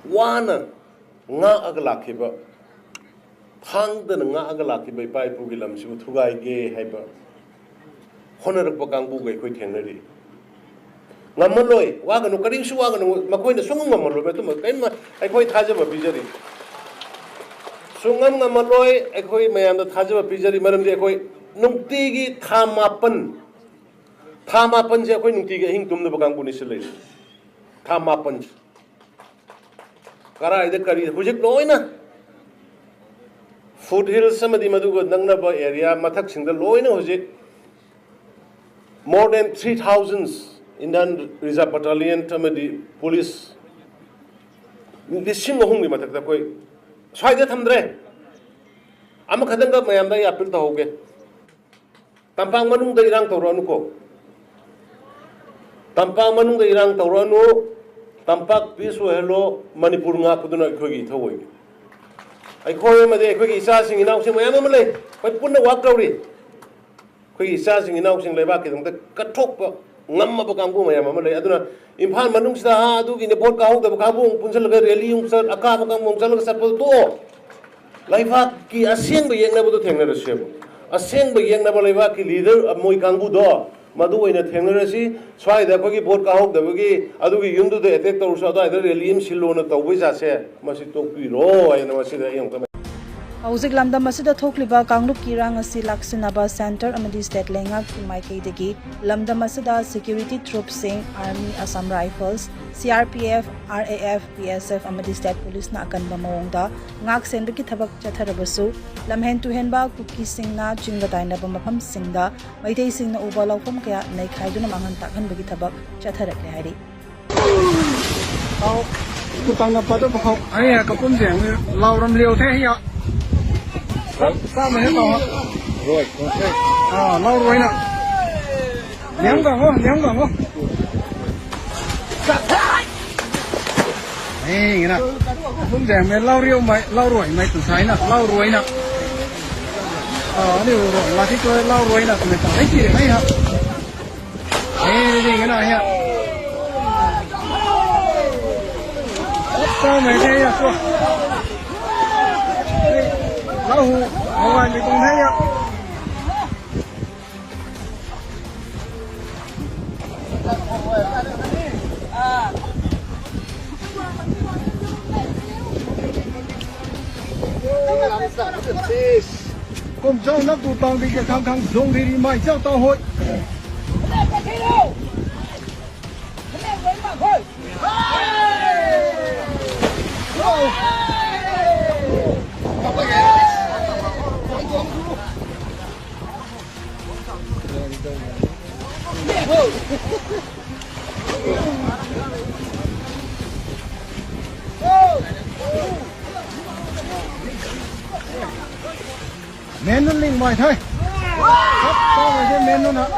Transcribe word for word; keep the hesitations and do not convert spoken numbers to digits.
ꯋꯥꯅ ꯉꯥꯛꯑꯒ ꯂꯥꯛꯈꯤꯕ, ꯊꯥꯡꯗꯅ ꯉꯥꯛꯑꯒ ꯂꯥꯛꯈꯤꯕ ꯏꯄꯥ ꯏꯄꯨꯒꯤ ꯂꯝꯁꯤꯕꯨ ꯊꯨꯒꯥꯏꯒꯦ ꯍꯥꯏꯕ ꯍꯣꯠꯅꯔꯛꯄ ꯀꯥꯡꯕꯨꯒ ꯑꯩꯈꯣꯏ ꯊꯦꯡꯅꯔꯤ꯫ ꯉꯝꯃꯜꯂꯣꯏ, ꯋꯥꯒꯅꯨ, ꯀꯔꯤꯁꯨ ꯋꯥꯒꯅꯨ, ꯃꯈꯣꯏꯅ ꯁꯨꯡꯉꯝ ꯉꯝꯃꯜꯂꯣꯏ꯫ ꯑꯗꯨꯝꯕ ꯀꯔꯤꯝ, ꯑꯩꯈꯣꯏ ꯊꯥꯖꯕ ꯄꯤꯖꯔꯤ꯫ ꯁꯨꯡꯉꯝ ꯉꯝꯃꯜꯂꯣꯏ꯫ ꯑꯩꯈꯣꯏ ꯃꯌꯥꯝꯗ ꯊꯥꯖꯕ ꯄꯤꯖꯔꯤ, ꯃꯔꯝꯗꯤ ꯑꯩꯈꯣꯏ ꯅꯨꯡꯇꯤꯒꯤ ꯊꯥ ꯃꯥꯄꯟ, ꯊꯥ ꯃꯥꯄꯟꯁꯦ ꯑꯩꯈꯣꯏ ꯅꯨꯡꯇꯤꯒꯤ ꯑꯍꯤꯡ ꯇꯨꯝꯗꯕ ꯀꯥꯡꯕꯨꯅꯤ ꯁꯤ ꯂꯩꯔꯤꯁꯦ꯫ ꯊꯥ ꯃꯥꯄꯟꯁꯦ꯫ ꯀꯔꯥꯏꯗ ꯀꯔꯤ ꯍꯧꯖꯤꯛ ꯂꯣꯏꯅ ꯐꯨꯠ ꯍꯤꯜꯁ ꯑꯃꯗꯤ ꯃꯗꯨꯒ ꯅꯛꯅꯕ ꯑꯦꯔꯤꯌꯥ ꯃꯊꯛꯁꯤꯡꯗ ꯂꯣꯏꯅ ꯍꯧꯖꯤꯛ more than three thousand Indian Reserve Battalion ꯑꯃꯗꯤ ꯄꯨꯂꯤꯁ ꯂꯤꯁꯤꯡ ꯑꯍꯨꯝꯒꯤ ꯃꯊꯛꯇ ꯑꯩꯈꯣꯏ ꯁ꯭ꯋꯥꯏꯗ ꯊꯝꯗ꯭ꯔꯦ꯫ ꯑꯃꯈꯛꯇꯪꯒ ꯃꯌꯥꯝꯗ ꯑꯩ ꯑꯄꯤꯜ ꯇꯧꯍꯧꯒꯦ꯫ ꯇꯝꯄꯥꯛ ꯃꯅꯨꯡꯗ ꯏꯔꯥꯡ ꯇꯧꯔꯛꯑꯅꯨꯀꯣ꯫ ꯇꯝꯄꯥꯛ ꯃꯅꯨꯡꯗ ꯏꯔꯥꯡ ꯇꯧꯔꯛꯑꯅꯨ꯫ ꯇꯝꯄꯥꯛ ꯄꯤꯁ ꯑꯣꯏꯍꯜꯂꯣ꯫ ꯃꯅꯤꯄꯨꯔ ꯉꯥꯛꯄꯗꯨꯅ ꯑꯩꯈꯣꯏꯒꯤ ꯏꯊꯧ ꯑꯣꯏꯒꯦ꯫ ꯑꯩꯈꯣꯏ ꯑꯃꯗꯤ ꯑꯩꯈꯣꯏꯒꯤ ꯏꯆꯥꯁꯤꯡ ꯏꯅꯥꯎꯁꯤꯡ ꯃꯌꯥꯝ ꯑꯃ ꯂꯩ꯫ ꯑꯩꯈꯣꯏ ꯄꯨꯟꯅ ꯋꯥꯛ ꯇꯧꯔꯤ꯫ ꯑꯩꯈꯣꯏꯒꯤ ꯏꯆꯥꯁꯤꯡ ꯏꯅꯥꯎꯁꯤꯡ ꯂꯩꯕꯥꯛꯀꯤꯗꯃꯛꯇ ꯀꯠꯊꯣꯛꯄ ꯉꯝꯃꯕ ꯀꯥꯡꯕꯨ ꯃꯌꯥꯝ ꯑꯃ ꯂꯩ꯫ ꯑꯗꯨꯅ ꯏꯝꯐꯥꯜ ꯃꯅꯨꯡꯁꯤꯗ, ꯑꯥ, ꯑꯗꯨꯒꯤꯅꯦ, ꯚꯣꯠ ꯀꯥꯍꯧꯗꯕ ꯀꯥꯡꯕꯨ ꯑꯃꯨꯛ ꯄꯨꯟꯁꯤꯜꯂꯒ ꯔꯦꯂꯤ ꯑꯃꯨꯛ ꯆꯠ, ꯑꯀꯥꯕ ꯀꯥꯡꯕꯨ ꯑꯃꯨꯛ ꯆꯠꯂꯒ ꯆꯠꯄꯗꯣ ꯇꯣꯛꯑꯣ꯫ ꯂꯩꯕꯥꯛꯀꯤ ꯑꯁꯦꯡꯕ ꯌꯦꯛꯅꯕꯗꯣ ꯊꯦꯡꯅꯔꯁꯦꯕ꯫ ꯑꯁꯦꯡꯕ ꯌꯦꯛꯅꯕ ꯂꯩꯕꯥꯛꯀꯤ ꯂꯤꯗꯔ ꯃꯣꯏ ꯀꯥꯡꯕꯨꯗꯣ, ꯃꯗꯨ ꯑꯣꯏꯅ ꯊꯦꯡꯅꯔꯁꯤ꯫ ꯁ꯭ꯋꯥꯏꯗ ꯑꯩꯈꯣꯏꯒꯤ ꯚꯣꯠ ꯀꯥꯍꯧꯗꯕꯒꯤ ꯑꯗꯨꯒꯤ ꯌꯨꯝꯗꯨꯗ ꯑꯦꯇꯦꯛ ꯇꯧꯔꯁꯨ, ꯑꯗꯨꯋꯥꯏꯗ ꯔꯦꯂꯤ ꯑꯃ ꯁꯤꯜꯂꯣꯅ ꯇꯧꯕꯩ ꯖꯥꯠꯁꯦ, ꯃꯁꯤ ꯇꯣꯛꯄꯤꯔꯣ ꯍꯥꯏꯅ ꯃꯁꯤꯗ ꯑꯩ ꯑꯃꯨꯛꯇ ꯍꯧꯖꯤꯛ ꯂꯝꯗꯝ ꯑꯁꯤꯗ ꯊꯣꯛꯂꯤꯕ ꯀꯥꯡꯂꯨꯞꯀꯤ ꯏꯔꯥꯡ ꯑꯁꯤ ꯂꯥꯛꯁꯤꯟꯅꯕ ꯁꯦꯟꯇꯔ ꯑꯃꯗꯤ ꯁ꯭ꯇꯦꯠ ꯂꯩꯉꯥꯛꯀꯤ ꯃꯥꯏꯀꯩꯗꯒꯤ ꯂꯝꯗꯝ ꯑꯁꯤꯗ ꯁꯦꯀ꯭ꯌꯨꯔꯤꯇꯤ ꯇ꯭ꯔꯨꯞꯁꯤꯡ, army, Assam rifles, C R P F, R A F, B S F ꯑꯃꯗꯤ ꯁ꯭ꯇꯦꯠ ꯄꯨꯂꯤꯁꯅ ꯑꯀꯟꯕ ꯃꯑꯣꯡꯗ ꯉꯥꯛ ꯁꯦꯟꯕꯒꯤ ꯊꯕꯛ ꯆꯠꯊꯔꯕꯁꯨ, ꯂꯝꯍꯦꯟ ꯇꯨꯍꯦꯟꯕ ꯀꯨꯀꯤꯁꯤꯡꯅ ꯆꯤꯡꯒ ꯇꯥꯏꯅꯕ ꯃꯐꯝꯁꯤꯡꯗ ꯃꯩꯇꯩꯁꯤꯡꯅ ꯎꯕ ꯂꯧꯐꯝ ꯀꯌꯥ ꯅꯩꯈꯥꯏꯗꯨꯅ ꯃꯥꯡꯍꯟ ꯇꯥꯛꯍꯟꯕꯒꯤ ꯊꯕꯛ ꯆꯠꯊꯔꯛꯂꯦ ꯍꯥꯏꯔꯤ꯫ ꯇꯥꯎ, ꯀꯨꯇꯪꯅ ꯄꯥꯗ ꯄꯈꯥꯎ, ꯑꯩ ꯀꯄꯨꯝꯁꯦ ꯂꯥꯎꯔꯝ ꯂꯤꯌꯣ ꯊꯦ ꯍꯤꯌꯥ꯫ ꯆꯥꯃ ꯍꯦ ꯇꯥꯎ꯫ ꯔꯣꯏ, ꯔꯣꯏ꯫ ꯑꯥ, ꯂꯥꯎꯔꯣꯏꯅ꯫ ꯅꯤꯌꯝ ꯀꯥꯡꯉꯣ, ꯅꯤꯌꯝ ꯀꯥꯡꯉꯣ꯫ ꯑꯦ, ꯉꯅ꯫ ꯀꯄꯨꯝꯁꯦ ꯃꯦ ꯂꯥꯎꯔꯤꯌꯣ ꯃꯥꯏ, ꯂꯥꯎꯔꯣꯏ ꯃꯥꯏ ꯇꯨꯁꯥꯏꯅ, ꯂꯥꯎꯔꯣꯏꯅ꯫ ꯑꯥ, ꯑꯅꯤ ꯔꯣ, ꯂꯥꯊꯤ ꯇꯣꯏ ꯂꯥꯎꯔꯣꯏꯅ ꯇꯨꯃꯦ ꯇꯥ꯫ ꯑꯩ ꯇꯤꯔꯦ, ꯑꯩ ꯍꯥ꯫ ꯑꯦ, ꯔꯦ, ꯔꯦ, ꯉꯅ, ꯍꯦ꯫ Tao mày thế à, xua. Ê, Lau Hù, Hù Hoài mày cũng thế à. Kôm jang năp tu tang di ke khăng khăng zong di ri mai jang tao hoi. Mến nó linh mỏi thôi. Sắp to rồi chứ mến nó hả?